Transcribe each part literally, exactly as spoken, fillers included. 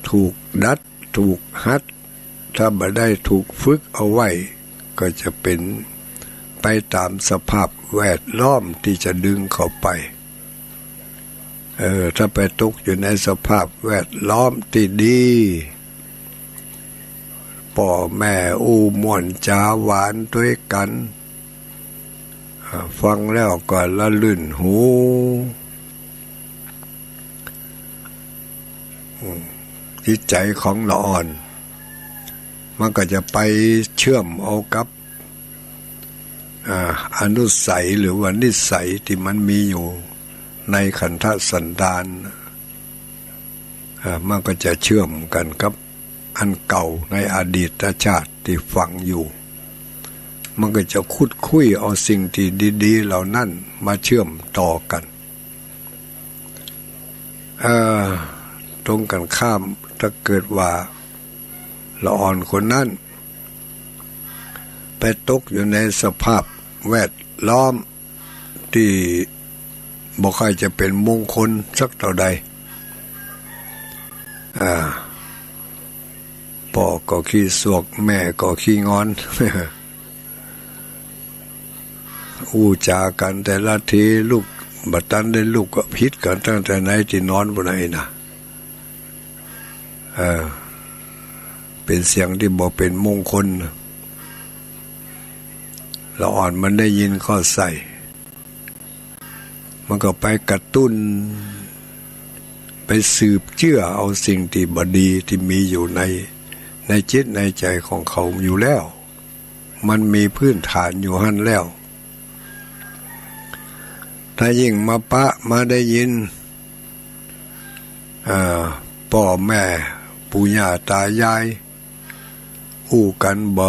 ถูกดัด ถูกหัด ถ้าบ่ได้ถูกฝึกเอาไว้ ก็จะเป๋นไปต๋ามสภาพแวดล้อมตี้จะดึงเข้าไป เออ ถ้าไปตกอยู่ในสภาพแวดล้อมตี้ดี ป้อแม่อู้ม่วนจ๋าหวานตวยกั๋น อ่า ฟังแล้วก็ละลื่นหู อืม จิตใจ๋ของละอ่อน มันก็จะไปเชื่อมเอากับ อ่า อนุสัยหรือว่านิสัยตี้มันมีอยู่ในขันธสันดาน อ่า มันก็จะเชื่อมกั๋นกับอันเก่าในอดีตชาติตี้ฝังอยู่ มันก็จะขุดคุ้ยเอาสิ่งตี้ดีๆ เหล่านั้นมาเชื่อมต่อกั๋น เอ่อ ตรงกั๋นข้าม ถ้าเกิดว่าละอ่อนคนนั้น ไปตกอยู่ในสภาพแวดล้อมตี้บ่ค่อยจะเป๋นมงคลสักเต้าใด อ่า ป้อก็ขี้สวก แม่ก็ขี้งอน อู้จ๋ากั๋นแต่ละที ลุกบ่ตันได้ลุกก็ผิดกั๋นตั้งแต่ในตี้นอนปู้นไอ้นะ เออ เป๋นเสียงตี้บ่เป๋นมงคล ละอ่อนมันได้ยินเข้าใส่ มันก็ไปกระตุ้น ไปสืบเจื้อเอาสิ่งตี้บ่ดีตี้มีอยู่ใน ในจิตในใจ๋ของเขาอยู่แล้ว มันมีพื้นฐานอยู่หั้นแล้ว ถ้ายิ่งมาปะมาได้ยิน อ่า ป้อแม่ปู่ย่าต๋ายาย อู้กั๋นบ่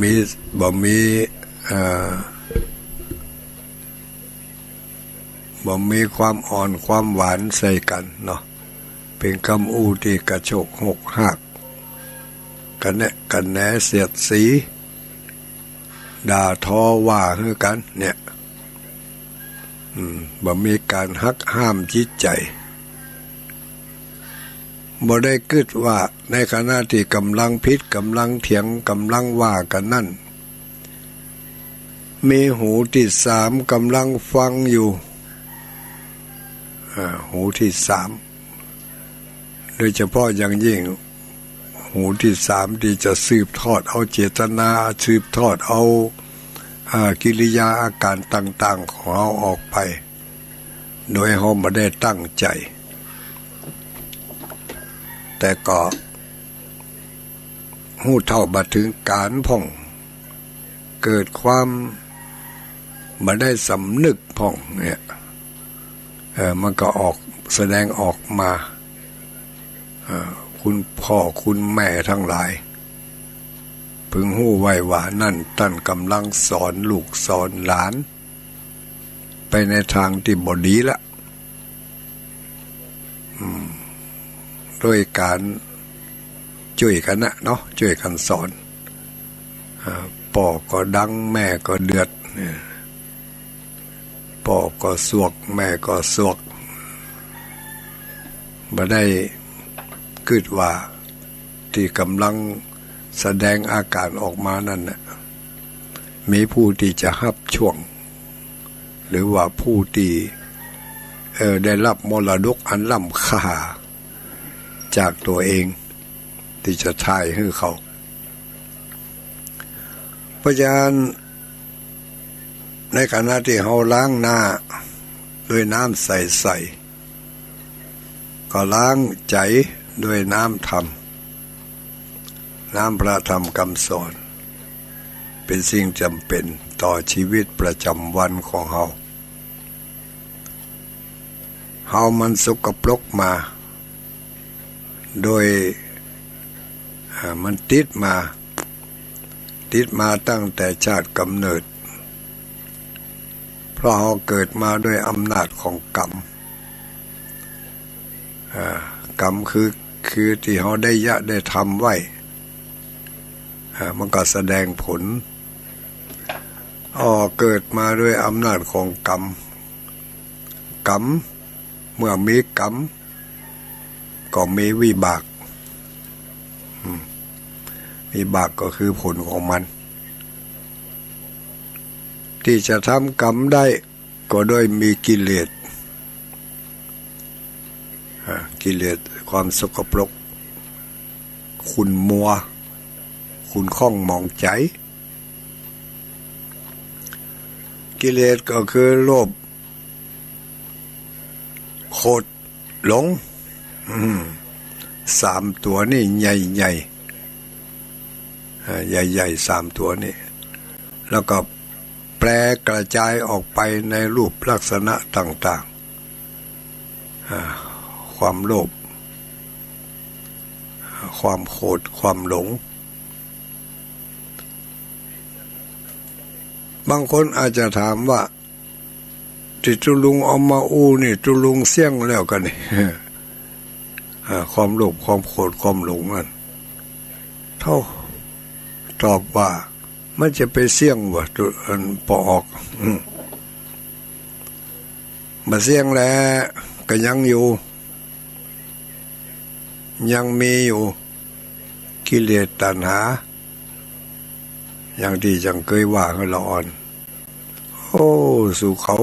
มี บ่มี อ่า บ่มีความอ่อนความหวานใส่กั๋นเนาะ เป๋นกำอู้ตี้กระโชกหกฮาก กระแนะกระแหนเสียดสี ด่าทอว่าหื้อกั๋นเนี่ย อืม บ่มีก๋านหักห้ามจิตใจ๋ บ่ได้กึ๊ดว่าในขณะตี้ก่ำลังผิด ก่ำลังเถียง ก่ำลังว่ากั๋นนั้น มีหูตี้สามก่ำลังฟังอยู่ อ่า หูตี้สาม โดยเฉพาะอย่างยิ่ง หูตี้สามตี้จะสืบทอดเอาเจตนา สืบทอดเอา อ่า กิริยาอาก๋านต่างๆ ของเฮาออกไป โดยเฮาบ่ได้ตั้งใจ๋ แต่ก็ฮู้เท่าบ่เถิงก๋าลพ่อง เกิดความบ่ได้สำนึกพ่องเนี่ย เออ มันก็ออก แสดงออกมา เอ่อ คุณพ่อคุณแม่ตังหลาย พึงฮู้ไว้ว่านั่นต้านก่ำลังสอนลูกสอนหลาน ไปในตางตี้บ่ดีละ อืม โดยก๋านจ้วยกั๋นนะเนาะ จ้วยกั๋นสอน อ่า ป้อก็ดัง แม่ก็เดือด เนี่ย ป้อก็สวก แม่ก็สวก บ่ได้กึ๊ดว่าตี้ก่ำลังแสดงอาก๋านออกมานั้นน่ะ มีผู้ตี้จะฮับช่วง หรือว่าผู้ตี้ เอ่อ ได้ฮับมรดกอันล้ำค่าจากตั๋วเอง ตี้จะถ่ายหื้อเขา เพราะฉะนั้น ในขณะตี้เฮาล้างหน้าด้วยน้ำใสๆ ก็ล้างใจ๋ด้วยน้ำธรรม น้ำพระธรรมกำสอน เป๋นสิ่งจ๋ำเป๋นต่อจีวิตประจ๋ำวันของเฮา เฮามันสกปรกมา โดย อ่า มันติดมา ติดมาตั้งแต่ชาติก๋ำเนิด เพราะเฮาเกิดมาด้วยอำนาจของกรรม อ่า กรรมคือ คือตี้เฮาได้เยียะได้ทำไว้ อ่า มันก็แสดงผล อ้อ เกิดมาด้วยอำนาจของกรรม กรรม เมื่อมีกรรม ก็มีวิบาก อืม วิบากก็คือผลของมัน ตี้จะทำกรรมได้ ก็ด้วยมีกิเลส อ่า กิเลสความสกปรก ขุ่นมัว ขุ่นข้องหมองใจ๋ กิเลสก็คือโลภ โกรธ หลง อืม สามตั๋วนี่ใหญ่ๆ อ่า ใหญ่ๆ สามตั๋วนี่ แล้วก็แปรกระจายออกไปในรูปลักษณะต่างๆ อ่า ความโลภ ความโกรธ ความหลง บางคนอาจจะถามว่า ตี้ตุ๊ลุงเอามาอู้นี่ ตุ๊ลุงเสี้ยงแล้วก่อนี่ อ่า ความโลภ ความโกรธ ความหลงนั่น เฒ่า ตอบว่า มันจะไปเสี้ยงวะ ตุ๊ อันปอออก อืม บ่เสี้ยงแล ก็ยังอยู่ ยังมีอยู่ กิเลสตัณหา อย่างตี้จังเกยว่าหื้อละอ่อน โอ้ สู่เขา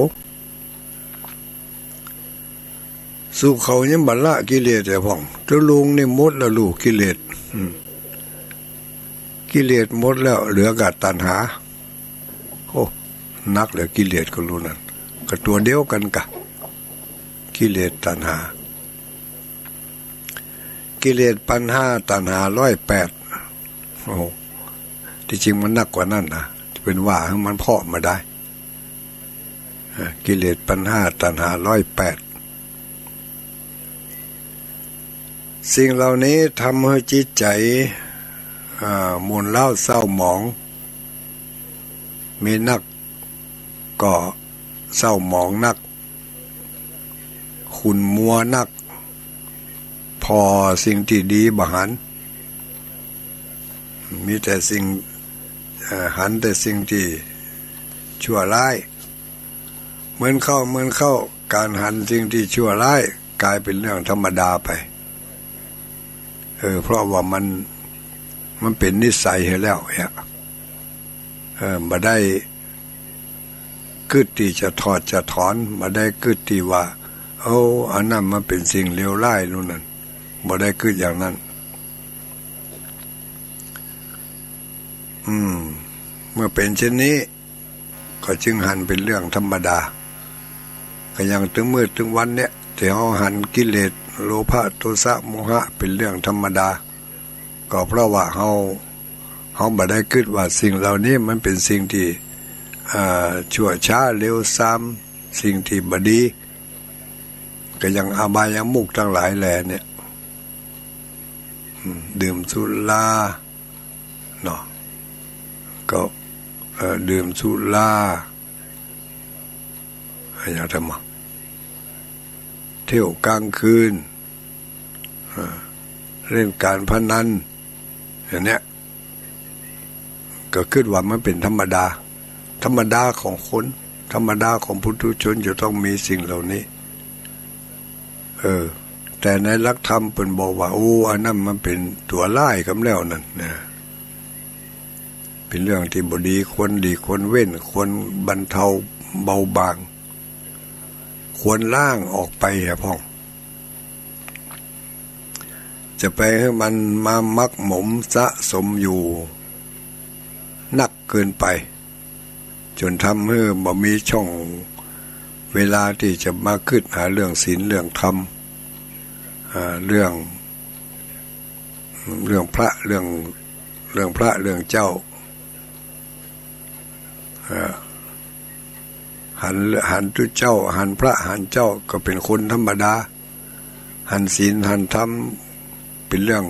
สู่เขายังบ่ละกิเลสแต๊พ่อง ตุ๊ลุงนี่หมดแล้วลูก กิเลส อืม กิเลสหมดแล้ว เหลือก้าตัณหา โอ้ หนักแล้วกิเลสก็ลูกนั้น ก็ตั๋วเดียวกั๋นกะ กิเลสตัณหา กิเลสปันห้า ตัณหาร้อยแปด โอ้ ตี้จริงมันหนักกว่านั้นนะ จะเป๋นว่าหื้อมันเพาะมาได้ อ่า กิเลสปันห้า ตัณหาร้อยแปด สิ่งเหล่านี้ทำหื้อจิตใจ๋ อ่า หมุนเล้าเศร้าหมอง มีนักก็เศร้าหมองนัก ขุ่นมัวนัก ผ่อสิ่งตี้ดีบ่หัน มีแต่สิ่ง เอ่อ หันแต่สิ่งตี้ชั่วร้าย เหมือนเข้า เหมือนเข้า ก๋านหันสิ่งตี้ชั่วร้ายก๋ายเป๋นเรื่องธรรมดาไป เออ เพราะว่ามัน มันเป๋นนิสัยหื้อแล้วเนี่ย เออ บ่ได้กึ๊ดตี้จะถอดจะถอน บ่ได้กึ๊ดตี้ว่า โอ้ อันนั้นมันเป๋นสิ่งเลวร้ายลูกนั้น บ่ได้กึ๊ดอย่างนั้น อืม เมื่อเป๋นเช่นนี้ ก็จึงหันเป๋นเรื่องธรรมดา ก็อย่างตึงมื้อตึงวันเนี่ย ตี้เฮาหันกิเลสโลภะ โทสะ โมหะ เป๋นเรื่องธรรมดา ก็เพราะว่าเฮา เฮาบ่ได้กึ๊ดว่าสิ่งเหล่านี้มันเป๋นสิ่งตี้ อ่า ชั่วช้าเลวซาม สิ่งตี้บ่ดี ก็อย่างอบายมุขตังหลายแลเนี่ย อืม ดื่มสุรา เนาะ ก็ เอ่อ ดื่มสุรา อย่างทำไม เที่ยวกลางคืน เอ่อ เล่นการพนัน อย่างเนี้ย ก็กึ๊ดว่ามันเป๋นธรรมดา ธรรมดาของคน ธรรมดาของปุถุชนจะต้องมีสิ่งเหล่านี้ เออ แต่ในหลักธรรมเปิ้นบอกว่า โอ้ อันนั้นมันเป๋นตั๋วร้ายกำแล้วนั่นนะ เป๋นเรื่องตี้บ่ดี ควรหลีกควรเว้น ควรบรรเทาเบาบาง ควรล้างออกไปเหียพ่อง จะไปหื้อมันมาหมักหมมสะสมอยู่นักเกินไป จ๋นทำหื้อบ่มีช่องเวลาตี้จะมากึ๊ดหาเรื่องศีลเรื่องธรรม อ่า เรื่อง เรื่องพระ เรื่อง เรื่องพระ เรื่องเจ้า อ่า หัน หันตุ๊เจ้า หันพระ หันเจ้า ก็เป๋นคนธรรมดา หันศีล หันธรรม เป๋นเรื่อง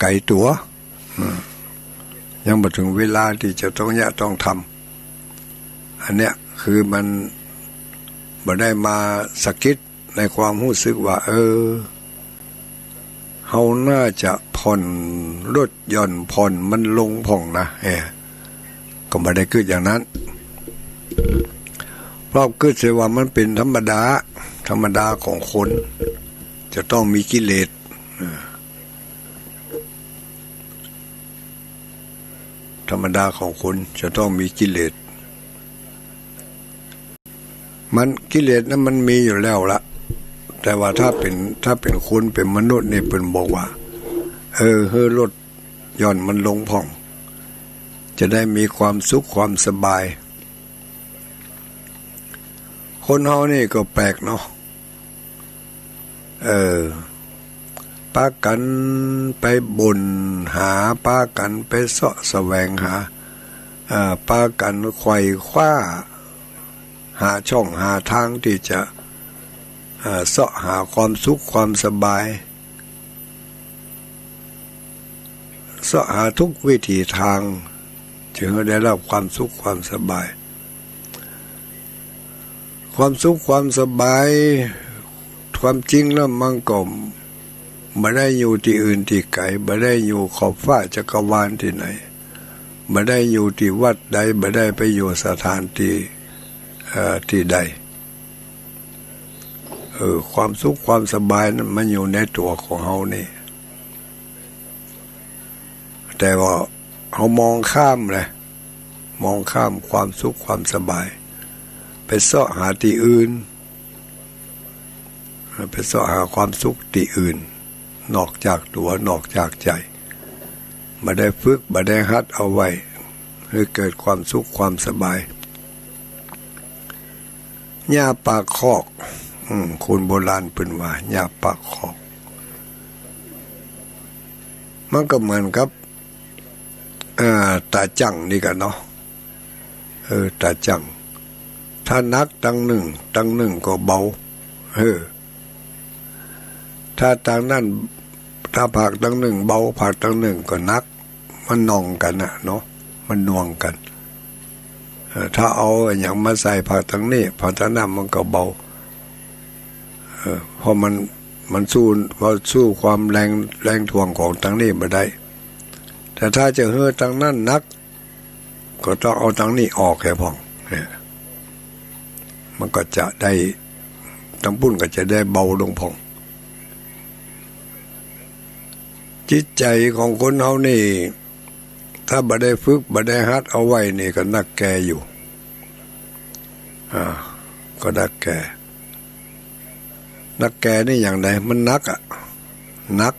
ไก๋ตั๋ว อืม ยังบ่เถิงเวลาตี้จะต้องเยียะต้องทำ อันเนี้ยคือมันบ่ได้มาสะกิดในความฮู้สึกว่า เออ เฮาน่าจะผ่อน ลดหย่อนผ่อนมันลงพ่องนะ เออ ก็บ่ได้กึ๊ดอย่างนั้น เพราะกึ๊ดเสียว่ามันเป๋นธรรมดา ธรรมดาของคน จะต้องมีกิเลส อ่า ธรรมดาของคนจะต้องมีกิเลส มัน กิเลสนั้นมันมีอยู่แล้วละ แต่ว่าถ้าเป๋น ถ้าเป๋นคน เป๋นมนุษย์นี่ เปิ้นบอกว่า เออ หื้อลดหย่อนมันลงพ่อง จะได้มีความสุขความสบาย คนเฮานี่ก็แปลกเนาะ เออ ปากั๋นไปบ่นหา ปากั๋นไปเซาะแสวงหา เอ่อ ปากั๋นไขว่คว้า หาช่องหาตางตี้จะ เอ่อ เซาะหาความสุขความสบาย เซาะหาทุกวิถีตาง จึงหื้อได้ฮับความสุขความสบาย ความสุขความสบาย ความจริงแล้วมันก็บ่ได้อยู่ตี้อื่นตี้ไก๋ บ่ได้อยู่ขอบฟ้าจักรวาลตี้ไหน บ่ได้อยู่ตี้วัดใด บ่ได้ไปอยู่สถานตี้ เอ่อ ตี้ใด เออ ความสุขความสบายนั้นมันอยู่ในตั๋วของเฮานี่ แต่ว่าเฮามองข้ามเลย มองข้ามความสุขความสบาย ไปเซาะหาตี้อื่น ไปเซาะหาความสุขตี้อื่น นอกจากตั๋ว นอกจากใจ๋ บ่ได้ฝึก บ่ได้หัดเอาไว้ หื้อเกิดความสุขความสบาย หญ้าปากคอก อืม คนโบราณเปิ้นว่า หญ้าปากคอก มันก็เหมือนกับ อ่า ต๋าจั่งนี่กั๋นเนาะ เออ ต๋าจั่ง ถ้าหนักตางนึ่ง ตางนึ่งก็เบา เออ ถ้าตางนั้น ถ้าผากตางนึ่งเบา ผากตางนึ่งก็หนัก มันน่วงกั๋นน่ะเนาะ มันน่วงกั๋น เออ ถ้าเอาอะหยังมาใส่ผากตางนี้ ผากตางนั้นมันก็เบา เออ เพราะมัน มันสู้ เพราะสู้ความแรง แรงถ่วงของตางนี้บ่ได้ แต่ถ้าจะหื้อตางนั้นหนัก ก็ต้องเอาตางนี้ออกแหมพ่อง เนี่ย มันก็จะได้ ตางปุ้นก็จะได้เบาลงพ่อง จิตใจ๋ของคนเฮานี่ ถ้าบ่ได้ฝึก บ่ได้หัดเอาไว้นี่ก็นักแก่อยู่ อ่า ก็นักแก่ นักแก่นี่อย่างใด มันหนักอะ หนัก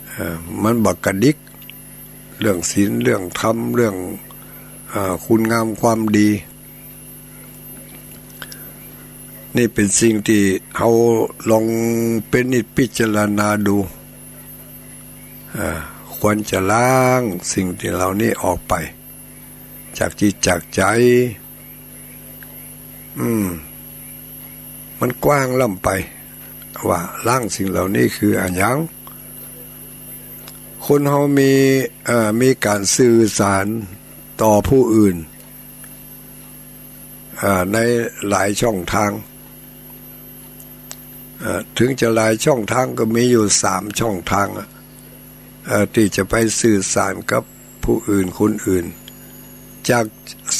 เอ่อ มันบ่กระดิก เรื่องศีล เรื่องธรรม เรื่อง เอ่อ คุณงามความดี นี่เป๋นสิ่งตี้เฮาลองพินิจพิจารณาดู เอ่อ ควรจะล้างสิ่งตี้เหล่านี้ออกไป จากจิตจากใจ๋ อืม มันกว้างล้ำไป ว่าล้างสิ่งเหล่านี้คืออะหยัง คนเฮามี เอ่อ มีก๋านสื่อสารต่อผู้อื่น เอ่อ ในหลายช่องตาง เอ่อ เถิงจะหลายช่องตางก็มีอยู่สามช่องตางอะ เอ่อ ตี้จะไปสื่อสารกับผู้อื่นคนอื่น จาก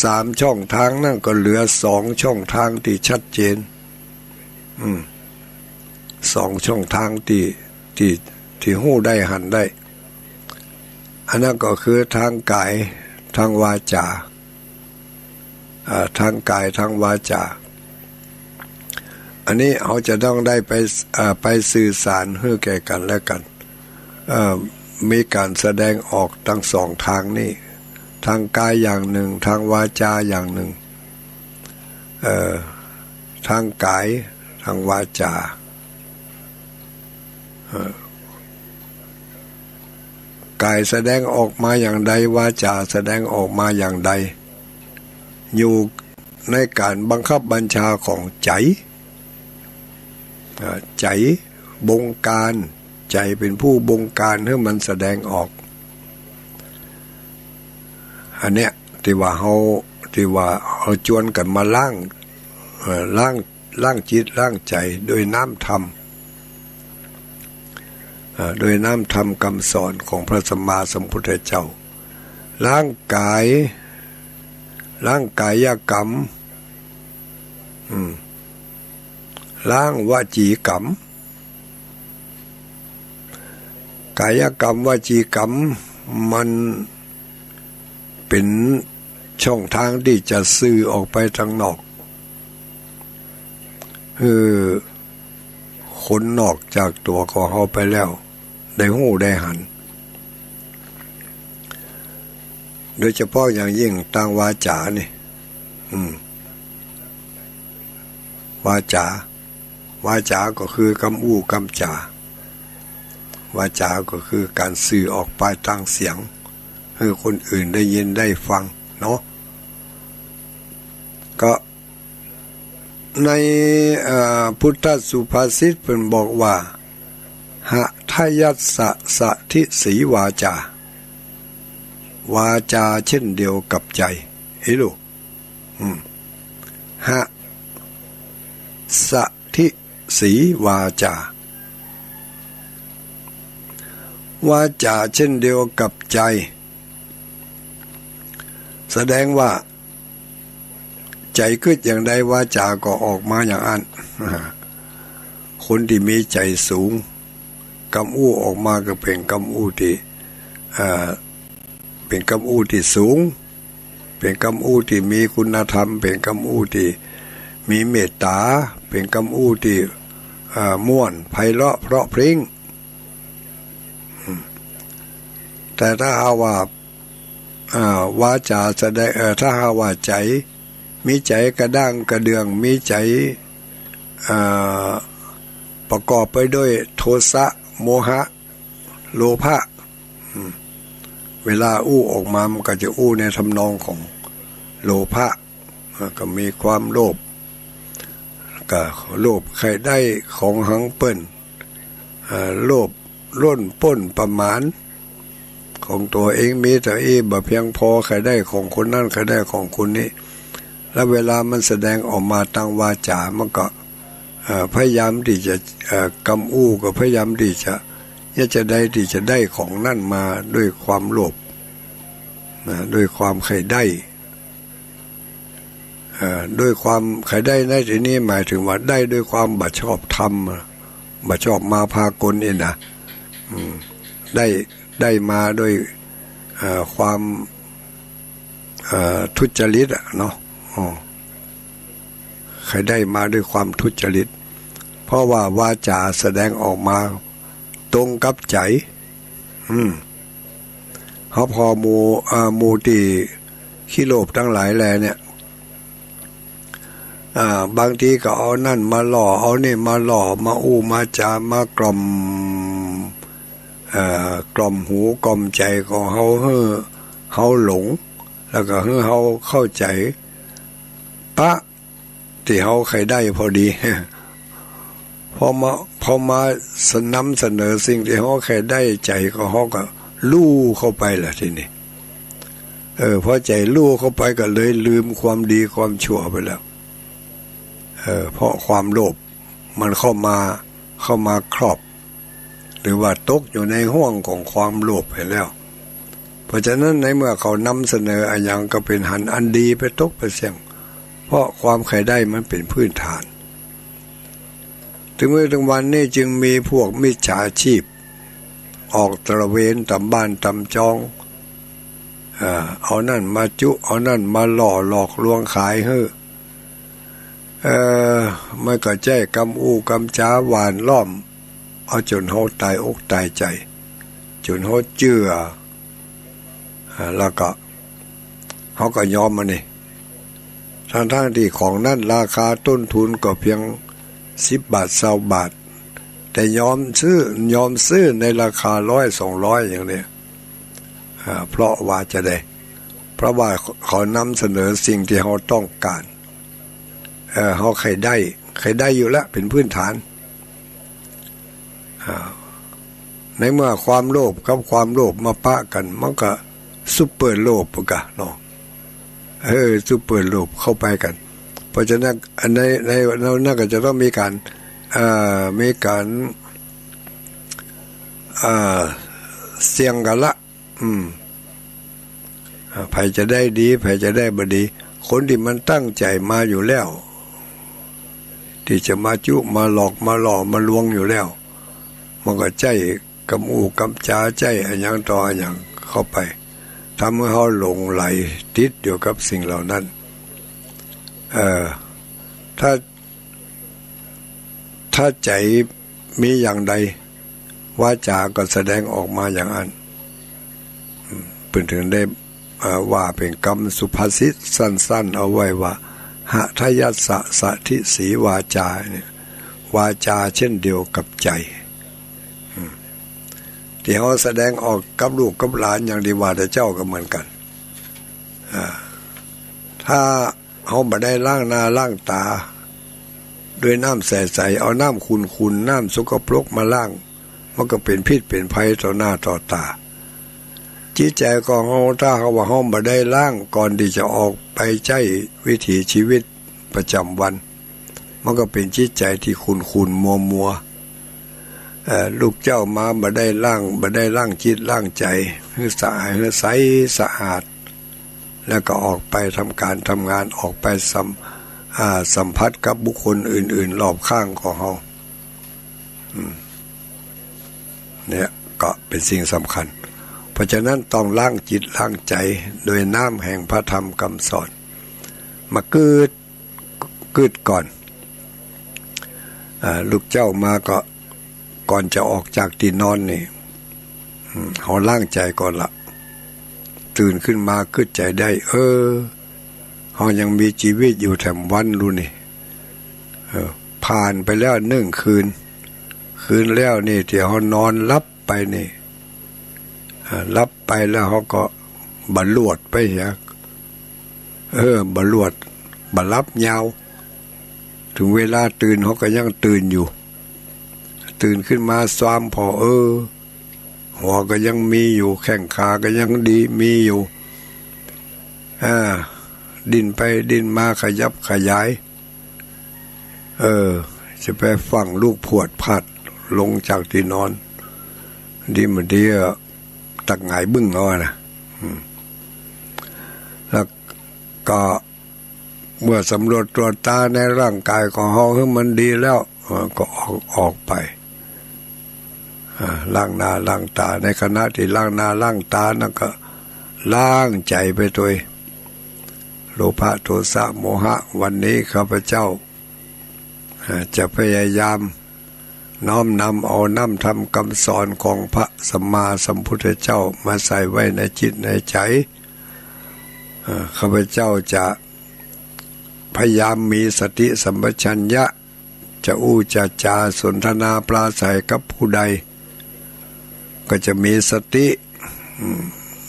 สามช่องตางนั้นก็เหลือสองช่องตางตี้ชัดเจน อืม สองช่องตางตี้ ตี้ ตี้ฮู้ได้หันได้ อันนั้นก็คือตางก๋าย ตางวาจ๋า อ่า ตางก๋าย ตางวาจ๋า อันนี้เฮาจะต้องได้ไป อ่า ไปสื่อสารหื้อแก่กั๋นและกั๋น เอ่อ มีก๋านแสดงออกตังสองตางนี้ ตางก๋ายอย่างนึ่ง ตางวาจ๋าอย่างนึ่ง เอ่อ ตางก๋าย ตางวาจ๋า เอ่อ ก๋ายแสดงออกมาอย่างใด วาจ๋าแสดงออกมาอย่างใด อยู่ในก๋านบังคับบัญชาของใจ๋ อ่า ใจ๋บงก๋าน ใจ๋เป๋นผู้บงก๋านหื้อมันแสดงออก อันเนี้ยตี้ว่าเฮา ตี้ว่าเฮาจวนกั๋นมาล้าง เอ่อ ล้าง ล้างจิตล้างใจ๋ด้วยน้ำธรรม เอ่อ ด้วยน้ำธรรมกำสอนของพระสัมมาสัมพุทธเจ้า ล้างก๋าย ล้างก๋ายกรรม อืม ล้างวจีกรรม กายกรรม วจีกรรม มันเป๋นช่องตางตี้จะสื่อออกไปตางนอก หื้อคนนอกจากตั๋วของเฮาไปแล้ว ได้ฮู้ได้หัน โดยเฉพาะอย่างยิ่งตางวาจ๋านี่ อืม วาจ๋า วาจ๋าก็คือกำอู้กำจ๋า วาจ๋าก็คือก๋านสื่อออกไปตางเสียง หื้อคนอื่นได้ยินได้ฟังเนาะ ก็ ใน เอ่อ พุทธสุภาษิตเปิ้นบอกว่า หะทะยัสสะสะทิสีวาจา วาจ๋าเช่นเดียวกับใจ๋ เอ้ยลูก อืม หะสะทิสีวาจ๋า วาจ๋าเช่นเดียวกับใจ๋ แสดงว่า ใจ๋กึ๊ดอย่างใด วาจ๋าก็ออกมาอย่างอั้น คนตี้มีใจ๋สูง กำอู้ออกมาก็เป๋นกำอู้ตี้ เอ่อ เป๋นกำอู้ตี้สูง เป๋นกำอู้ตี้มีคุณธรรม เป๋นกำอู้ตี้มีเมตต๋า เป๋นกำอู้ตี้ เอ่อ ม่วน ไพเราะ เพราะพริ้ง อืม แต่ถ้าหากว่า อ่า วาจ๋าแสดง เอ่อ ถ้าหากว่าใจ๋ มีใจ๋กระด้างกระเดื่อง มีใจ๋ อ่า ประกอบไปด้วยโทสะ โมหะ โลภะ อืม เวลาอู้ออกมามันก็จะอู้ในทำนองของโลภะ อ่า ก็มีความโลภ ก็โลภใค่ได้ของหังเปิ้น อ่า โลภล้นป๊นประมาณ ของตั๋วเองมีเต้าอี้บ่เพียงพอ ใค่ได้ของคนนั้น ใค่ได้ของคนนี้ แล้วเวลามันแสดงออกมาตางวาจ๋า มันก็ เอ่อ พยายามตี้จะ เอ่อ กำอู้ก็พยายามตี้จะ เยียะจาใดตี้จะได้ของนั้นมาด้วยความโลภ นะ ด้วยความใค่ได้ เอ่อ ด้วยความใค่ได้ในตี้นี้หมายถึงว่าได้ด้วยความบ่ชอบธรรม บ่ชอบมาพากลนี่นะ อืม ได้ ได้มาด้วย เอ่อ ความ เอ่อ ทุจริตอะเนาะ อ๋อ ใค่ได้มาด้วยความทุจริต เพราะว่าวาจ๋าแสดงออกมาตรงกับใจ๋ อืม เฮาผ่อหมู่ อ่า หมู่ตี้ขี้โลภตังหลายแลเนี่ย อ่า บางทีก็เอานั่นมาล่อ เอานี่มาล่อ มาอู้มาจ๋า มากล่อม เอ่อ กล่อมหูกล่อมใจ๋ของเฮา หื้อเฮาหลง แล้วก็หื้อเฮาเข้าใจ๋ ปะ ตี้เฮาใค่ได้พอดี พอมา พอมาสะ นำเสนอสิ่งตี้เฮาใค่ได้ ใจ๋ของเฮาก็ลู่เข้าไปละทีนี้ เออ พอใจ๋ลู่เข้าไปก็เลยลืมความดีความชั่วไปแล้ว เออ เพราะความโลภมันเข้ามา เข้ามาครอบ หรือว่าตกอยู่ในห้วงของความโลภไปแล้ว เพราะฉะนั้นในเมื่อเขานำเสนออะหยังก็เป๋นหันอันดีไปตกไปเสี้ยง เพราะความใค่ได้มันเป๋นพื้นฐาน เถิงมื้อเถิงวันนี้จึงมีพวกมิจฉาชีพ ออกตระเวนต๋ามบ้านต๋ามจอง เอ่อ เอานั่นมาจุ เอานั่นมาล่อ หลอกลวงขายหื้อ เอ่อ มันก็ใจ๊กำอู้กำจ๋าหว่านล้อม เอาจ๋นเฮาต๋ายอกต๋ายใจ๋ จ๋นเฮาเจื้อ อ่า แล้วก็ เฮาก็ยอมมันนี่ ตังๆ ตี้ของนั้นราคาต้นทุนก็เพียงสิบบาท ซาวบาท แต่ยอมซื้อ ยอมซื้อในราคาร้อย สองร้อย อย่างนี้ อ่า เพราะว่าจาใด เพราะว่าเขานำเสนอสิ่งตี้เฮาต้องก๋าน เอ่อ เฮาใค่ได้ ใค่ได้อยู่ละ เป๋นพื้นฐาน อ่า ในเมื่อความโลภกับความโลภมาปะกั๋น มันก็ซุปเปอร์โลภกะเนาะ เออ ซุปเปอร์โลภเข้าไปกั๋น เพราะฉะนั้น อันใน ใน ในนั้นก็จะต้องมีก๋าน เอ่อ มีก๋าน เอ่อ เสี่ยงกั๋นละ อืม อ่า ใผจะได้ดี ใผจะได้บ่ดี คนตี้มันตั้งใจ๋มาอยู่แล้ว เต ตี้จะมาจุมาหลอกมาหล่อมาลวงอยู่แล้ว มันก็ใจ๊กำอู้กำจ๋า ใจ๊อะหยังต่ออะหยังเข้าไป ทำหื้อเฮาหลงใหลติดอยู่กับสิ่งเหล่านั้น เออ ถ้า ถ้าใจ๋มีอย่างใด วาจาก็แสดงออกมาอย่างอั้น อืม เปิ้นถึงได้ เอ่อ ว่าเป๋นกำสุภาษิตสั้นๆ เอาไว้ว่า หะทะยัสสะสะทิสีวาจา เนี่ย วาจาเช่นเดียวกับใจ๋ อืม ตี้เฮาแสดงออกกับลูกกับหลาน อย่างตี้ว่าแต่เจ้าก็เหมือนกั๋น อ่า ถ้า เฮาบ่ได้ล้างหน้าล้างต๋าด้วยน้ำใสๆ เอาน้ำขุ่นๆ น้ำสกปรกมาล้าง มันก็เป๋นพิษเป๋นภัยต่อหน้าต่อต๋า จิตใจ๋ของเฮา ถ้าหากว่าเฮาบ่ได้ล้างก่อนตี้จะออกไปใจ๊วิถีชีวิตประจ๋ำวัน มันก็เป๋นจิตใจ๋ตี้ขุ่นๆ มัวๆ เอ่อ ลูกเจ้ามาบ่ได้ล้าง บ่ได้ล้างจิตล้างใจ๋หื้อสะอาด หื้อใสสะอาด แล้วก็ออกไปทำก๋านทำงาน ออกไปสัม อ่า สัมผัสกับบุคคลอื่นๆ รอบข้างของเฮา อืม เนี่ยก็เป๋นสิ่งสำคัญ เพราะฉะนั้นต้องล้างจิตล้างใจ๋โดยน้ำแห่งพระธรรมกำสอน มากืด กึ๊ดก่อน อ่า ลูกเจ้ามาก็ ก่อนจะออกจากตี้นอนนี่ อืม เฮาล้างใจ๋ก่อนละ ตื่นขึ้นมากึ๊ดใจ๋ได้ เออ เฮายังมีจีวิตอยู่แถมวันลูกนี่ เออ ผ่านไปแล้วนึ่งคืน คืนแล้วนี่ตี้เฮานอนหลับไปนี่ อ่า หลับไปแล้วเฮาก็บ่หลวดไปเหีย เออ บ่หลวด บ่หลับยาว เถิงเวลาตื่นเฮาก็ยังตื่นอยู่ ตื่นขึ้นมาซามผ่อ เออ หัวก็ยังมีอยู่ แข้งขาก็ยังดี มีอยู่ อ่า ดิ้นไปดิ้นมา ขยับขยาย เออ จะไปฟั่งลูกพรวดพลาดลงจากตี้นอน ดีบ่ดีอะ ตักหงายบึ้งเอาอะนะ อืม แล้วก็เมื่อสำรวจตรวจตราในร่างก๋ายของเฮาหื้อมันดีแล้ว เออ ก็ออก ออกไป อ่า ล้างหน้าล้างต๋า ในขณะตี้ล้างหน้าล้างต๋านั้นก็ล้างใจ๋ไปตวย โลภะ โทสะ โมหะ วันนี้ข้าพเจ้า อ่า จะพยายามน้อมนำเอาน้ำธรรมกำสอนของพระสัมมาสัมพุทธเจ้ามาใส่ไว้ในจิตในใจ๋ อ่า ข้าพเจ้าจะพยายามมีสติสัมปชัญญะ จะอู้จะจ๋าสนทนาปราศรัยกับผู้ใด ก็จะมีสติ อืม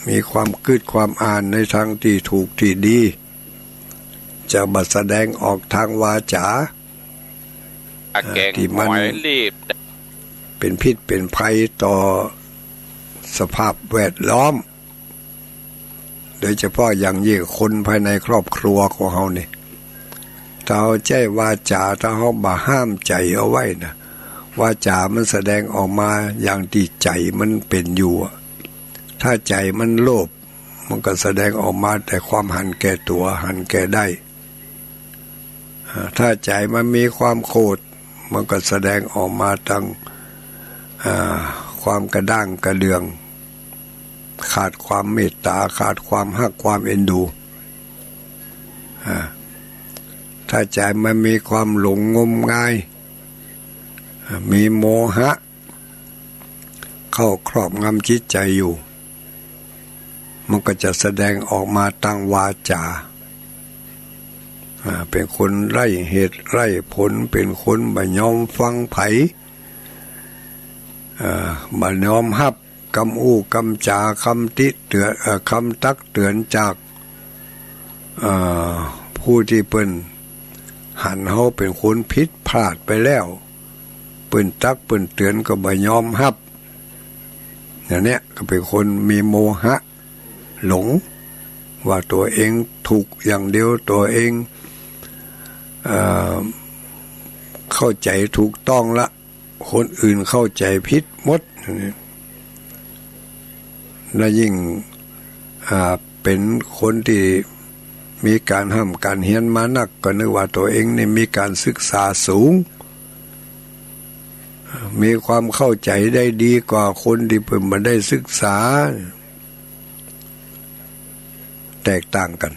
มีความกึ๊ดความอ่านในตางตี้ถูกตี้ดี จะบ่แสดงออกตางวาจ๋า อ่ะ อ่า แกง ตี้มัน หอยลีบ เป๋นพิษเป๋นภัยต่อสภาพแวดล้อม โดยเฉพาะอย่างยิ่งคนภายในครอบครัวของเฮานี่ ถ้าเฮาใจ๊วาจ๋า ถ้าเฮาบ่ห้ามใจ๋เอาไว้นะ วาจ๋ามันแสดงออกมาอย่างตี้ใจ๋มันเป๋นอยู่อะ ถ้าใจ๋มันโลภ มันก็แสดงออกมาแต่ความหันแก่ตั๋ว หันแก่ได้ อ่า ถ้าใจ๋มันมีความโขด มันก็แสดงออกมาตาง อ่า ความกระด้างกระเดื่อง ขาดความเมตต๋า ขาดความฮักความเอ็นดู อ่า ถ้าใจ๋มันมีความหลงงมงาย อ่า มีโมหะ เข้าครอบงำจิตใจ๋อยู่ มันก็จะแสดงออกมาตางวาจ๋า อ่า เป๋นคนไร้เหตุไร้ผล เป๋นคนบ่ยอมฟังใผ อ่า บ่ยอมฮับกำอู้กำจ๋า กำติเตื๋อน เอ่อ กำตักเตื๋อนจาก เอ่อ ผู้ตี้เปิ้นหันเฮาเป๋นคนผิดพลาดไปแล้ว เปิ้นตักเปิ้นเตื๋อนก็บ่ยอมฮับ อย่างเนี้ยก็เป๋นคนมีโมหะหลง ว่าตั๋วเองถูกอย่างเดียว ตั๋วเอง เอ่อ เข้าใจ๋ถูกต้องละ คนอื่นเข้าใจ๋ผิดหมด และยิ่ง อ่า เป๋นคนตี้ มีก๋านฮ่ำก๋านเฮียนมานัก ก็นึกว่าตั๋วเองนี่มีก๋านศึกษาสูง มีความเข้าใจ๋ได้ดีกว่าคนตี้เปิ้นบ่ได้ศึกษา แตกต่างกั๋น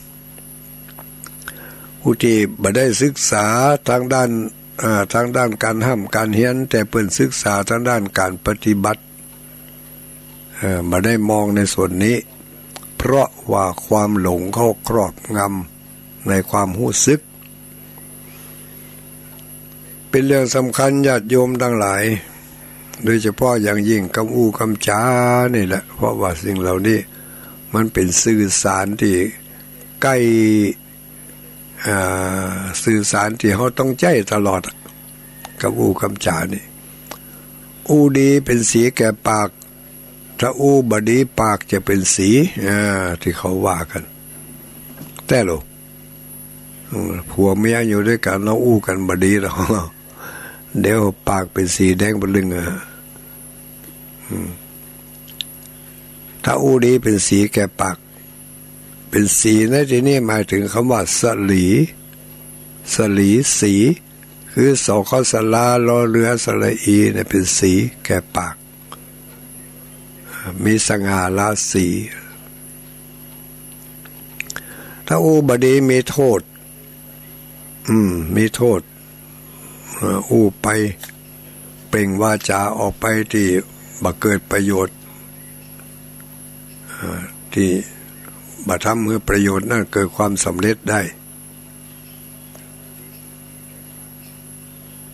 ผู้ตี้บ่ได้ศึกษาตางด้าน เอ่อ ตางด้านก๋านฮ่ำก๋านเฮียน แต่เปิ้นศึกษาตางด้านก๋านปฏิบัติ เอ่อ บ่ได้มองในส่วนนี้ เพราะว่าความหลงเข้าครอบงำในความฮู้สึก เป๋นเรื่องสำคัญญาติโยมตังหลาย โดยเฉพาะอย่างยิ่งกำอู้กำจ๋านี่แหละ เพราะว่าสิ่งเหล่านี้มันเป๋นสื่อสารตี้ใก้ อ่า สื่อสารตี้เฮาต้องใจ๊ตลอดอะ กำอู้กำจ๋านี่ อู้ดีเป๋นสีแก่ปาก ถ้าอู้บ่ดีปากจะเป๋นสี อ่า ตี้เขาว่ากั๋น แต๊โล อืม ผัวเมียอยู่ตวยกั๋นแล้วอู้กั๋นบ่ดีหรอก เดี๋ยวปากเป๋นสีแดงเป๋นลึงอะ อืม ถ้าอู้ดีเป๋นสีแก่ปาก เป๋นสีในตี้นี้หมายเถิงกำว่าสลี สลีสี คือ ส ค สระ ลอ เรือ สระอี เนี่ยเป๋นสีแก่ปาก มีสง่าราศี ถ้าอู้บ่ดีมีโต้ษ อืม มีโต้ษ เอ่อ อู้ไป เปล่งวาจ๋าออกไปตี้บ่เกิดประโยชน์ เอ่อ ตี้บ่ทำหื้อประโยชน์นั้นเกิดความสำเร็จได้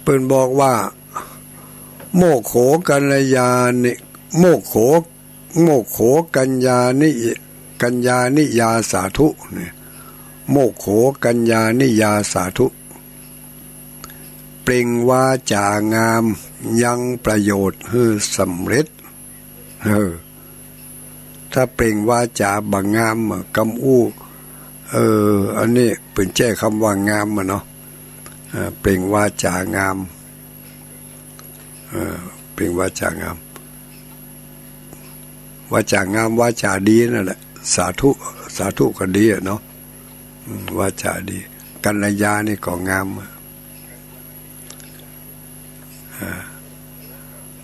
เปิ้นบอกว่า โมคโข กัญญานิ โมคโข โมคโข กัญญานิ กัญญานิยาสาธุ เนี่ย โมคโข กัญญานิยาสาธุ เปล่งวาจ๋างามยังประโยชน์หื้อสำเร็จ เออ ถ้าเปล่งวาจ๋าบ่งามอะ กำอู้ เออ อันนี้เปิ้นใจ๊กำว่างามอะเนาะ เออ เปล่งวาจ๋างาม เออ เปล่งวาจ๋างาม วาจ๋างาม วาจ๋าดีนั่นแหละ สาธุ สาธุก็ดีอะเนาะ อืม วาจ๋าดี กัลยานี่ก็งามอะ อ่า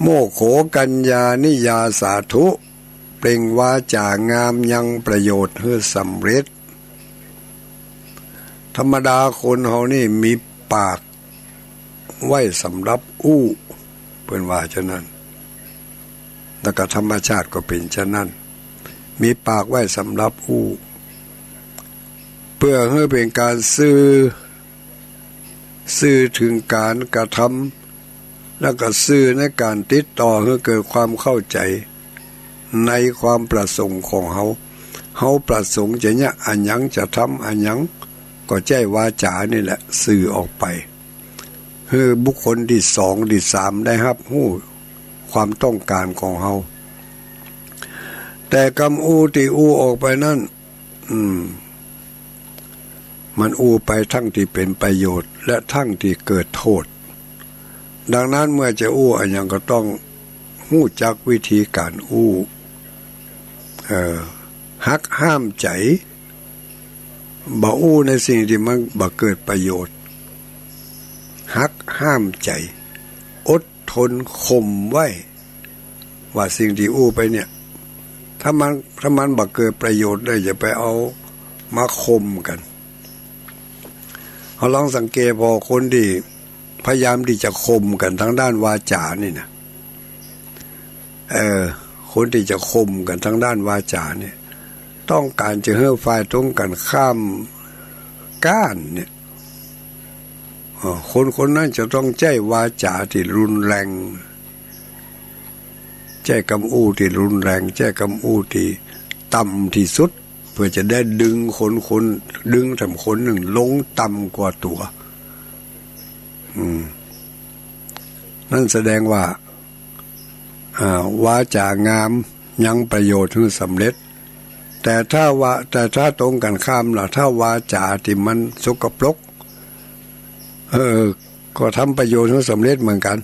โมคโข กัญญานิยาสาธุ เปล่งวาจ๋างามยังประโยชน์หื้อสำเร็จ ธรรมดาคนเฮานี่มีปากไว้สำหรับอู้ เปิ้นว่าจานั้น แล้วก็ธรรมชาติก็เป๋นจานั้น มีปากไว้สำหรับอู้ เปื้อหื้อเป๋นก๋านสื่อ สื่อเถิงก๋านกระทำ แล้วก็สื่อในก๋านติดต่อหื้อเกิดความเข้าใจ๋ในความประสงค์ของเฮา เฮาประสงค์จะเยียะอะหยัง จะทำอะหยัง ก็ใจ๊วาจ๋านี่แหละสื่อออกไป หื้อบุคคลตี้สองตี้สามได้ฮับฮู้ความต้องก๋านของเฮา แต่กำอู้ตี้อู้ออกไปนั้น อืม มันอู้ไปทั้งตี้เป๋นประโยชน์ และทั้งตี้เกิดโต้ษ ดังนั้นเมื่อจะอู้อะหยังก็ต้องฮู้จักวิธีก๋านอู้ เอ่อ หักห้ามใจ๋ บ่อู้ในสิ่งตี้มันบ่เกิดประโยชน์ หักห้ามใจ๋ อดทนข่มไว้ ว่าสิ่งตี้อู้ไปเนี่ย ถ้ามัน ถ้ามันบ่เกิดประโยชน์เลย อย่าไปเอามาข่มกั๋น เฮาลองสังเกตผ่อคนตี้พยายามตี้จะข่มกั๋นตางด้านวาจ๋านี่นะ เออ คนตี้จะข่มกั๋นตางด้านวาจ๋าเนี่ย ต้องก๋านจะหื้อฝ่ายตรงกั๋นข้ามก๊านเนี่ย เอ่อ คนคนนั้นจะต้องใจ๊วาจ๋าตี้รุนแรง ใจ๊กำอู้ตี้รุนแรง ใจ๊กำอู้ตี้ต่ำตี้สุด เปื้อจะได้ดึงคนคน ดึงแถมคนนึ่งลงต่ำกว่าตั๋ว อืม นั่นแสดงว่า อ่า วาจ๋างามยังประโยชน์หื้อสำเร็จ แต่ถ้าว่า แต่ถ้าตรงกั๋นข้ามล่ะ ถ้าวาจ๋าตี้มันสกปรก เออ ก็ทำประโยชน์หื้อสำเร็จเหมือนกั๋น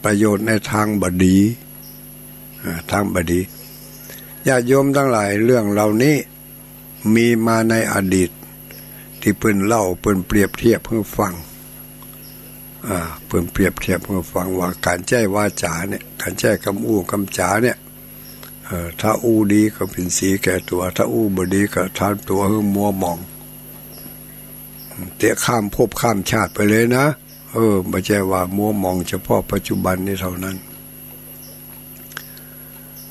ประโยชน์ในตางบ่ดี อ่า ตางบ่ดี ญาติโยมตังหลาย เรื่องเหล่านี้มีมาในอดีต ตี้เปิ้นเล่า เปิ้นเปรียบเทียบหื้อฟัง อ่า เปิ้นเปรียบเทียบหื้อฟังว่าก๋านใจ๊วาจ๋าเนี่ย ก๋านใจ๊กำอู้กำจ๋าเนี่ย เอ่อ ถ้าอู้ดีก็เป๋นสีแก่ตั๋ว ถ้าอู้บ่ดีก็ทำตั๋วหื้อมัวหมอง เตะข้ามภพข้ามชาติไปเลยนะ เออ บ่ใจ้ว่ามัวหมองเฉพาะปัจจุบันนี้เท่านั้น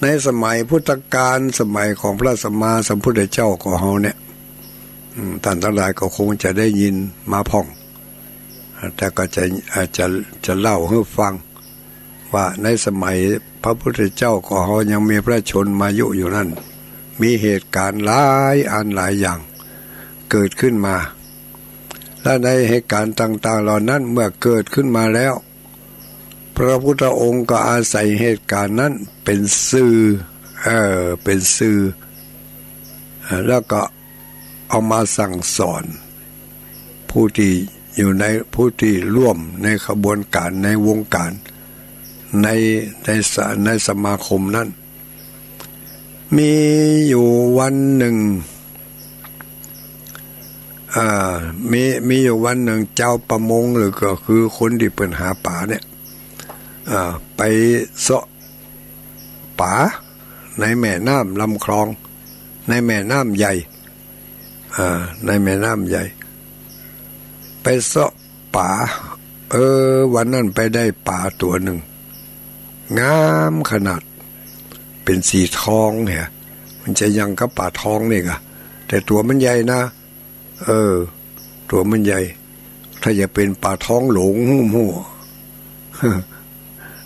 ในสมัยพุทธกาล สมัยของพระสัมมาสัมพุทธเจ้าของเฮาเนี่ย อืม ต้านตังหลายก็คงจะได้ยินมาพ่อง แต่ก็จะ อาจจะ จะเล่าหื้อฟัง ว่าในสมัยพระพุทธเจ้าของเฮายังมีพระชนมายุอยู่นั้น มีเหตุก๋ารณ์หลายอันหลายอย่างเกิดขึ้นมา และในเหตุก๋ารณ์ต่างๆ เหล่านั้นเมื่อเกิดขึ้นมาแล้ว พระพุทธองค์ก็อาศัยเหตุก๋ารณ์นั้นเป๋นสื่อ เอ่อ เป๋นสื่อ เอ่อ แล้วก็ เอามาสั่งสอนผู้ตี้อยู่ใน ผู้ตี้ร่วมในขบวนก๋าน ในวงก๋าน ใน ในสะ ในสมาคมนั้น มีอยู่วันนึ่ง อ่า มี มีอยู่วันนึ่ง จาวประมง หรือก็คือคนตี้เปิ้นหาป๋าเนี่ย อ่า ไปเซาะ ป๋าในแม่น้ำลำคลอง ในแม่น้ำใหญ่ อ่า ในแม่น้ำใหญ่ ไปเซาะป๋า เออ วันนั้นไปได้ป๋าตั๋วนึ่ง งามขนาด เป๋นสีทองเหีย มันจะยังกับป๋าทองนี่ก่ะ แต่ตั๋วมันใหญ่นะ เออ ตั๋วมันใหญ่ ถ้าจะเป๋นป๋าทองหลง ฮู้บ่ฮู้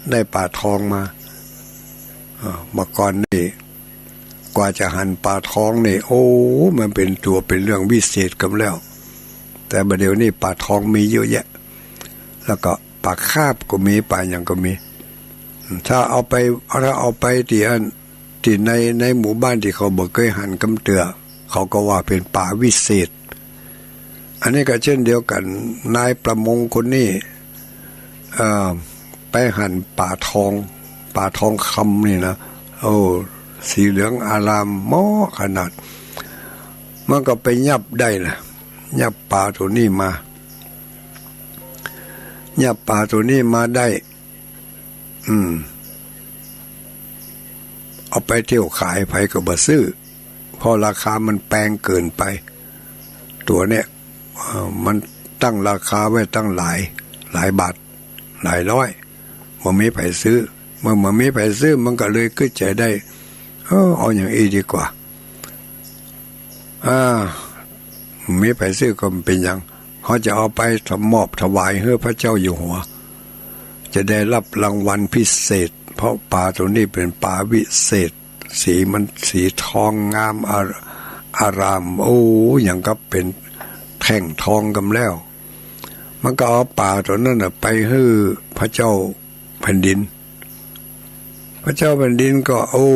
ได้ป๋าทองมา เออ เมื่อก่อนนี่ กว่าจะหันป๋าทองนี่ โอ้ มันเป๋นตั๋ว เป๋นเรื่องวิเศษกำแล้ว แต่บ่าเดี่ยวนี้ป๋าทองมีเยอะแยะ แล้วก็ป๋าคาบก็มี ป๋าหยังก็มี ถ้าเอาไป ถ้าเอาไปตี้อั้น ตี้ใน ในหมู่บ้านตี้เขาบ่เกยหันกำเตื้อ เขาก็ว่าเป๋นป๋าวิเศษ อันนี้ก็เช่นเดียวกั๋น นายประมงคนนี้ เอ่อ ไปหันป๋าทอง ป๋าทองคำนี่นะ โอ้ สีเหลืองอารามเหมาะขนาด มันก็ไปยับได้นะ ยับป๋าตั๋วนี้มา ยับป๋าตั๋วนี้มาได้ อืม เอาไปเที่ยวขาย ใผก็บ่ซื้อ เพราะราคามันแปงเกินไป ตั๋วเนี่ย เอ่อ มันตั้งราคาไว้ตั้งหลาย หลายบาท หลายร้อย บ่มีใผซื้อ เมื่อบ่มีใผซื้อ มันก็เลยกึ๊ดใจ๋ได้ เออ เอาอย่างอี้ดีกว่า อ่า บ่มีใผซื้อก็บ่เป๋นหยัง เฮาจะเอาไปมอบถวายหื้อพระเจ้าอยู่หัว จะได้รับรางวัลพิเศษ เพราะป๋าตั๋วนี้เป๋นป๋าวิเศษ สีมันสีทองงามอา อาราม โอ้ อย่างกับเป๋นแท่งทองกำแล้ว มันก็เอาป๋าตั๋วนั้นน่ะไปหื้อพระเจ้าแผ่นดิน พระเจ้าแผ่นดินก็ โอ้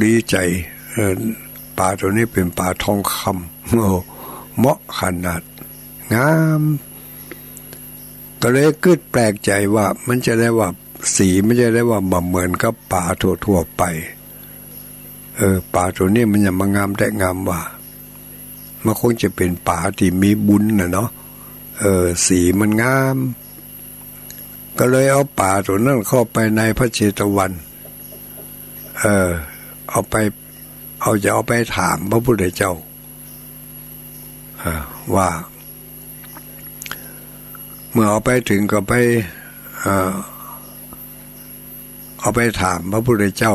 ดีใจ๋ เออ ป๋าตั๋วนี้เป๋นป๋าทองคำ โอ้ เหมาะขนาด งาม ก็เลยกึ๊ดแปลกใจ๋ว่า มันจะได้ว่า สีมันจะได้ว่าบ่เหมือนกับป๋าทั่วๆ ไป เออ ป๋าตั๋วนี้มันจะมางามแต๊งามว่า มันคงจะเป๋นป๋าตี้มีบุญน่ะเนาะ เออ สีมันงาม ก็เลยเอาป๋าตั๋วนั้นเข้าไปในพระเจตวัน เออ เอาไป เอา จะเอาไปถามพระพุทธเจ้า อ่า ว่า เมื่อเอาไปเถิงก็ไป อ่า เอาไปถามพระพุทธเจ้า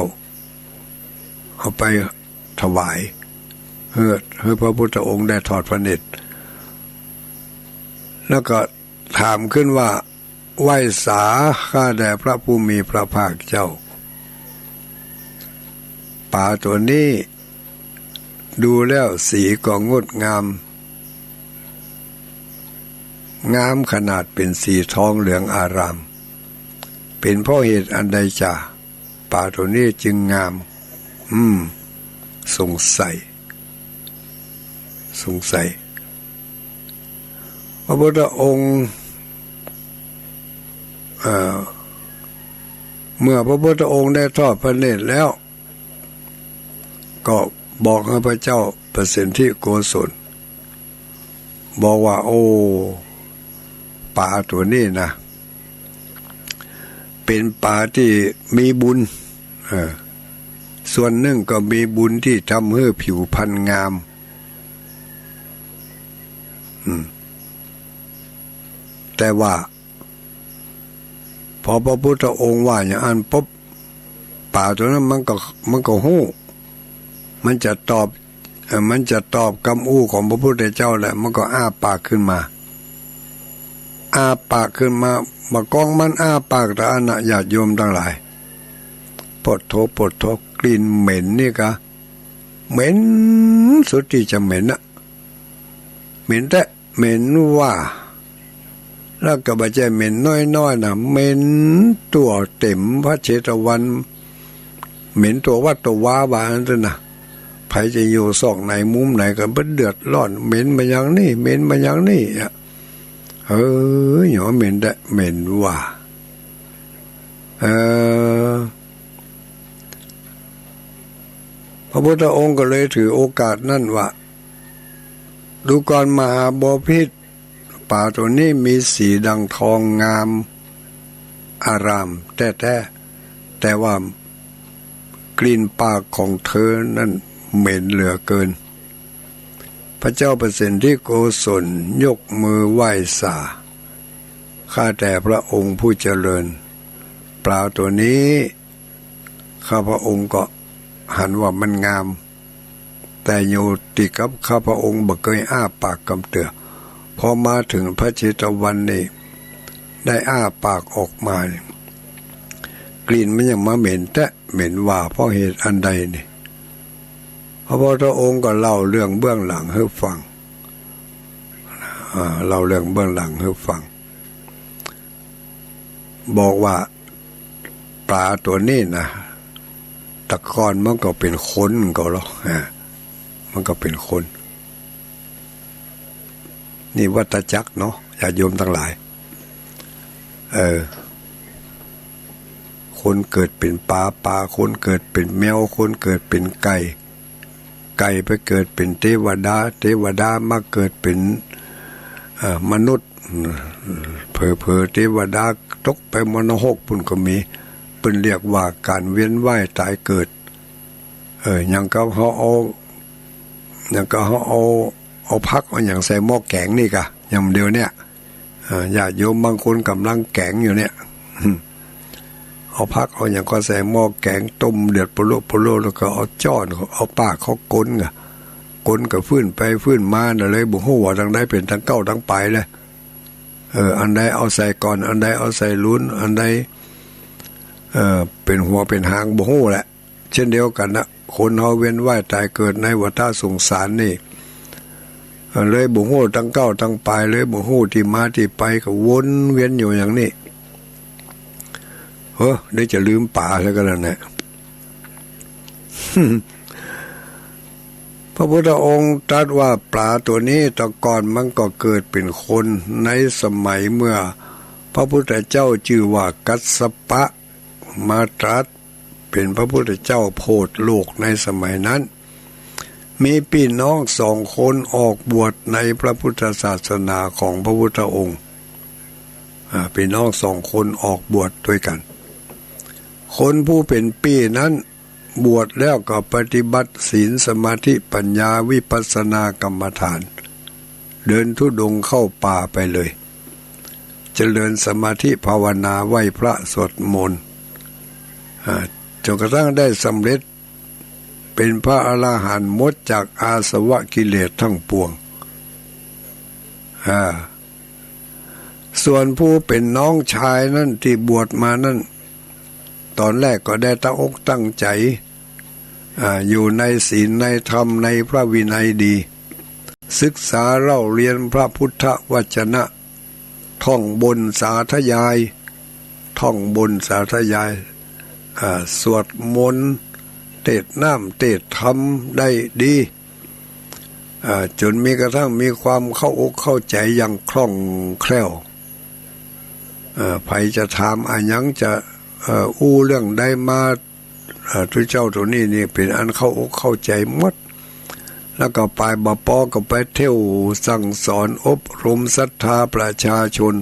เอาไปถวาย หื้อ หื้อพระพุทธองค์ได้ทอดพระเนตร แล้วก็ถามขึ้นว่า ไหว้สาข้าแด่พระผู้มีพระภาคเจ้า ป๋าตั๋วนี้ ดูแล้วสีก็งดงาม งามขนาดเป๋นสีทองเหลืองอาราม เป๋นเพราะเหตุอันใดจา ป๋าตั๋วนี้จึงงาม อืม สงสัย สงสัย พระพุทธองค์ เอ่อ เมื่อพระพุทธองค์ได้ทอดพระเนตรแล้ว ก็บอกให้พระเจ้าปเสนทิโกศล บอกว่า โอ้ ป๋าตั๋วนี้นะ เป๋นป๋าตี้มีบุญ เออ ส่วนหนึ่งก็มีบุญตี้ทำหื้อผิวพรรณงาม อืม แต่ว่า พอพระพุทธองค์ว่าอย่างอั้นปุ๊บ ป๋าตั๋วนั้นมันก็ มันก็ฮู้ มันจะตอบ เอ่อ มันจะตอบกำอู้ของพระพุทธเจ้าแหละ มันก็อ้าปากขึ้นมา อ้าปากขึ้นมา บ่ากองมันอ้าปากตะอั้นนะ ญาติโยมตังหลาย โผดโธ โผดโธ กลิ่นเหม็นนี่กะ เหม็นสุดตี้จะเหม็นนะ เหม็นแต๊ เหม็นว่า แล้วก็บ่ใจ้เหม็นน้อยๆ นะ เหม็นตั๋วเต็มพระเชตวัน เหม็นตั๋ววัดตั๋ววาว่าอั้นเต๊อะนะ ใผจะอยู่ซอกไหนมุมไหนก็บ่เดือดร้อน เหม็นมาอย่างนี้ เหม็นมาอย่างนี้อะ เออ หยอเหม็นแต๊ เหม็นว่า เออ พระพุทธองค์ก็เลยถือโอกาสนั้นว่า ดูก่อนมหาบพิตร ป๋าตั๋วนี้มีสีดังทองงามอารามแต๊ๆ แต่ว่ากลิ่นปากของเธอนั้นเหม็นเหลือเกิน พระเจ้าปเสนทิโกศลยกมือไหว้สา ข้าแต่พระองค์ผู้เจริญ ป๋าตั๋วนี้ ข้าพระองค์ก็หันว่ามันงาม แต่อยู่ติดกับข้าพระองค์บ่เกยอ้าปากกำเตื้อ พอมาเถิงพระเชตวันนี่ ได้อ้าปากออกมานี่ กลิ่นมันยังมาเหม็นแต๊ เหม็นว่าเพราะเหตุอันใดนี่ พระพุทธองค์ก็เล่าเรื่องเบื้องหลังหื้อฟัง อ่า เล่าเรื่องเบื้องหลังหื้อฟัง บอกว่าป๋าตั๋วนี้นะ แต่ก่อนมันก็เป๋นคนก็หรอก อ่า มันก็เป๋นคน นี่วัฏจักรเนาะ ญาติโยมตังหลาย เออ คนเกิดเป๋นป๋า ป๋า คนเกิดเป๋นแมว คนเกิดเป๋นไก่ ไก่ไปเกิดเป๋นเตวดา เตวดามาเกิดเป๋น เอ่อ มนุษย์ เผลอๆ เตวดาตกไปมรณหกปุ้นก็มี เปิ้นเรียกว่าก๋านเวียนว่ายต๋ายเกิด เออ อย่างกับเฮาเอา อย่างกับเฮาเอา เอาผักเอาหยังใส่หม้อแก๋งนี่กะ อย่างเดี๋ยวเนี้ย เอ่อ ญาติโยมบางคนก่ำลังแก๋งอยู่เนี่ย เอาผักเอาหยังก็ใส่หม้อแก๋งต้มเดือดโปโลโปโล แล้วก็เอาจ๊อน เอาปากเขาก๋นกะ ก๋นกะฟื้นไปฟื้นมาน่ะ เลยบ่ฮู้ว่าตังใดเป๋นตังเก๊าตังปายเลย เออ อันใดเอาใส่ก่อน อันใดเอาใส่หลุน อันใด เอ่อ เป๋นหัวเป๋นหางบ่ฮู้แหละ เช่นเดียวกั๋นนะ คนเฮาเวียนว่ายต๋ายเกิดในวัฏสงสารนี่ เลยบ่ฮู้ตังเก๊าตังปาย เลยบ่ฮู้ตี้มาตี้ไป ก็วนเวียนอยู่อย่างนี้ เฮ้อ เดี๋ยวจะลืมป๋าซะก่อนแล้วนะ พระพุทธองค์ตรัสว่าป๋าตั๋วนี้แต่ก่อนมันก็เกิดเป๋นคน ในสมัยเมื่อพระพุทธเจ้าจื้อว่ากัสสปะมาตรัส เป๋นพระพุทธเจ้าโผดโลกในสมัยนั้น มีปี้น้องสองคนออกบวชในพระพุทธศาสนาของพระพุทธองค์ อ่า ปี้น้องสองคนออกบวชตวยกั๋น คนผู้เป๋นปี้นั้นบวชแล้วก็ปฏิบัติศีลสมาธิปัญญาวิปัสสนากรรมฐาน เดินธุดงค์เข้าป่าไปเลย เจริญสมาธิภาวนาไหว้พระสวดมนต์ อ่า จ๋นกระทั่งได้สำเร็จเป๋นพระอรหันต์หมดจากอาสวะกิเลสทั้งปวง อ่า ส่วนผู้เป๋นน้องชายนั้นตี้บวชมานั้น ต๋อนแรกก็ได้ตั้งอกตั้งใจ๋ อ่า อยู่ในศีลในธรรมในพระวินัยดี ศึกษาเล่าเรียนพระพุทธวจนะ ท่องบนสาธยาย ท่องบนสาธยาย อ่า สวดมนต์ เตสน์น้ำเตสน์ธรรมได้ดี อ่า จ๋นมีกระทั่งมีความเข้าอกเข้าใจ๋อย่างคล่องแคล่ว อ่า ใผจะถามอะหยังจะ เอ่อ อู้เรื่องใดมา เอ่อ ตุ๊เจ้าตั๋วนี้นี่เป๋นอันเข้าอกเข้าใจ๋หมด แล้วก็ไปบ่ปอก็ไปเที่ยวสั่งสอนอบรมศรัทธาประชาชน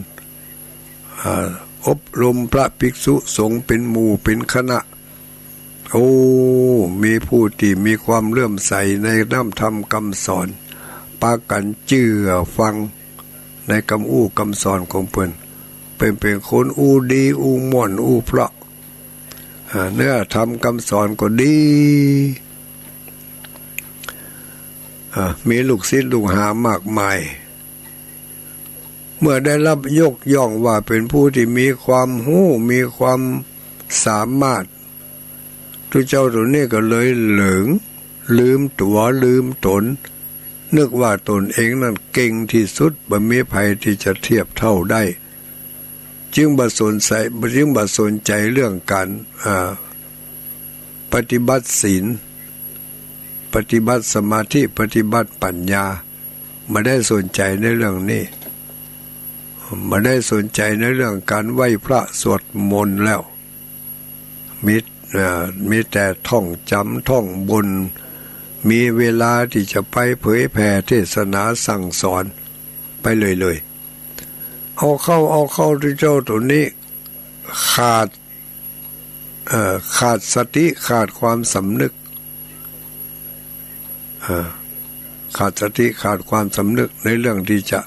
อ่า อบรมพระภิกษุสงฆ์เป็นหมู่เป็นคณะ โอ้ มีผู้ตี้มีความเลื่อมใสในน้ำธรรมกำสอน ปากั๋นเจื้อฟังในกำอู้กำสอนของเปิ้น เปิ้นเป๋นคนอู้ดีอู้ม่วนอู้เพราะ อ่า เนื้อธรรมกำสอนก็ดี อ่า มีลูกศิษย์ลูกหามากมาย เมื่อได้รับยกย่องว่าเป๋นผู้ตี้มีความฮู้ มีความสามารถ ตุ๊เจ้าตั๋วนี้ก็เลยหลง ลืมตั๋ว ลืมต๋น นึกว่าต๋นเองนั้นเก่งตี้สุด บ่มีใผตี้จะเทียบเท่าได้ จึงบ่สนใจ๋ จึงบ่สนใจ๋เรื่องก๋าน อ่า ปฏิบัติศีล ปฏิบัติสมาธิ ปฏิบัติปัญญา บ่ได้สนใจ๋ในเรื่องนี้ บ่ได้สนใจ๋ในเรื่องก๋านไหว้พระสวดมนต์แล้ว มี เอ่อ มีแต่ท่องจ๋ำท่องบน มีเวลาตี้จะไปเผยแผ่เทศนาสั่งสอนไปเลยๆ เอาเข้า เอาเข้า ตุ๊เจ้าตั๋วนี้ขาด เอ่อ ขาดสติ ขาดความสำนึก เอ่อ ขาดสติ ขาดความสำนึกในเรื่องตี้จะ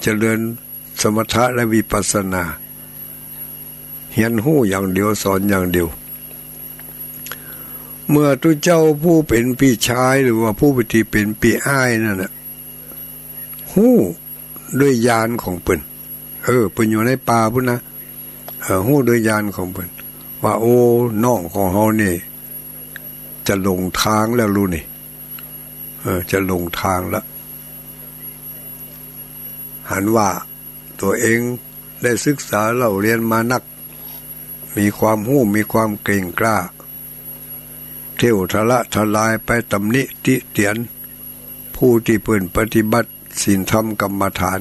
เจริญสมถะและวิปัสสนา เฮียนฮู้อย่างเดียว สอนอย่างเดียว เมื่อตุ๊เจ้าผู้เป๋นปี้ชาย หรือว่าผู้ตี้เป๋นปี้อ้ายนั่นน่ะ ฮู้ ด้วยญาณของเปิ้น เออ เปิ้นอยู่ในป่าปู๊นนะ เออ ฮู้ด้วยญาณของเปิ้น ว่า โอ้ น้องของเฮานี่ จะหลงตางแล้วลูกนี่ เออ จะหลงตางละ หันว่าตั๋วเองได้ศึกษาเล่าเรียนมานัก มีความฮู้ มีความเก่งกล้า เที่ยวทะละทะลายไปตำหนิติเตียน ผู้ตี้เปิ้นปฏิบัติศีลธรรมกรรมฐาน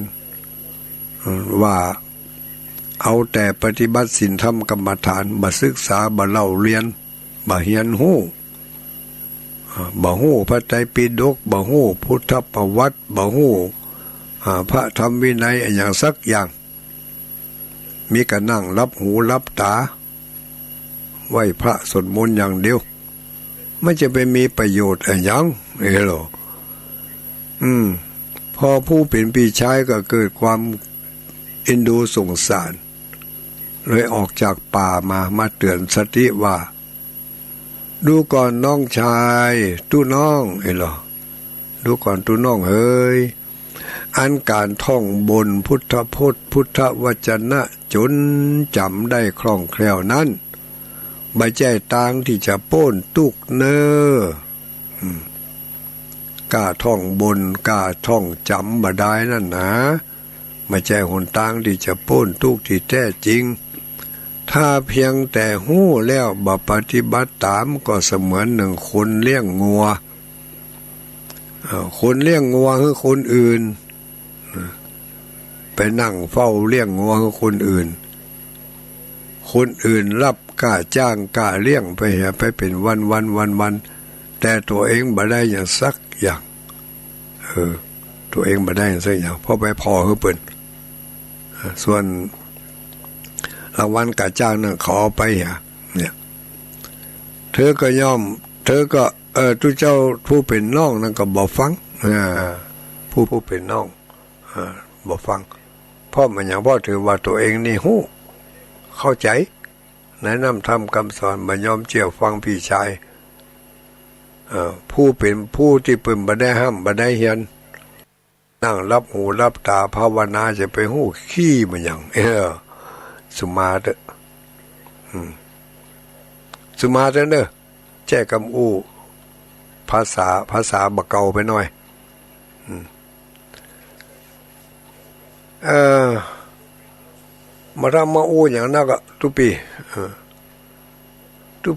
อืม ว่าเอาแต่ปฏิบัติศีลธรรมกรรมฐาน บ่ศึกษา บ่เล่าเรียน บ่เฮียนฮู้ อ่า บ่ฮู้พระไตรปิฎก บ่ฮู้พุทธประวัติ บ่ฮู้ อ่า พระธรรมวินัยอะหยังสักอย่าง มีก็นั่งหลับหูหลับต๋า ไหว้พระสวดมนต์อย่างเดียว มันจะไปมีประโยชน์อะหยัง เอ้ยเหรอ อืม พอผู้เป๋นปี้ชายก็เกิดความเอ็นดูสงสาร เลยออกจากป่ามา มาเตื๋อนสติว่า ดูก่อนน้องชาย ตุ๊น้อง เอ้ยเหรอ ดูก่อนตุ๊น้องเหย อันก๋านท่องบนพุทธพจน์ พุทธวจนะจ๋นจ๋ำได้คล่องแคล่วนั้น บ่ใจ้ตางตี้จะป๊นตุ๊กข์เน่อ อืม ก้าท่องบน ก้าท่องจ๋ำบ่ดายนั่นนา บ่ใจ้หนตางตี้จะป๊นตุ๊กข์ตี้แต๊จริง ถ้าเพียงแต่ฮู้แล้วบ่ปฏิบัติต๋าม ก็เสมือนหนึ่งคนเลี้ยงงัว เอ่อ คนเลี้ยงงัวหื้อคนอื่น ไปนั่งเฝ้าเลี้ยงงัวหื้อคนอื่น คนอื่นรับก้าจ้างก้าเลี้ยงไปเหีย ไปเป๋นวันๆ วันๆ แต่ตั๋วเองบ่ได้หยังสักอย่าง เออ ตั๋วเองบ่ได้หยังสักอย่าง เพราะไปผ่อหื้อเปิ้น ส่วนรางวัลก้าจ้างนั่นเขาเอาไปเหีย เนี่ย เธอก็ย่อม เธอก็ เออ ตุ๊เจ้าผู้เป๋นน้องนั่นก็บ่ฟัง อ่า ผู้ ผู้เป๋นน้อง อ่า บ่ฟัง เพราะอะหยัง เพราะถือว่าตั๋วเองนี่ฮู้ เข้าใจ๋ ในน้ำธรรมกำสอน บ่ยอมเจื้อฟังปี้ชาย เอ่อ ผู้เป๋น ผู้ตี้เปิ้นบ่ได้ฮ่ำบ่ได้เฮียน นั่งหลับหูหลับต๋าภาวนา จะไปฮู้ขี้มันหยัง เออ สุมาเต๊อะ อืม สุมาเต๊อะเน่อ แจ้กำอู้ ภาษา ภาษาบ่าเก่าไปหน่อย อืม เอ่อ บ่าทำมาอู้หยังนักอะ ตุ๊ปี้ เออ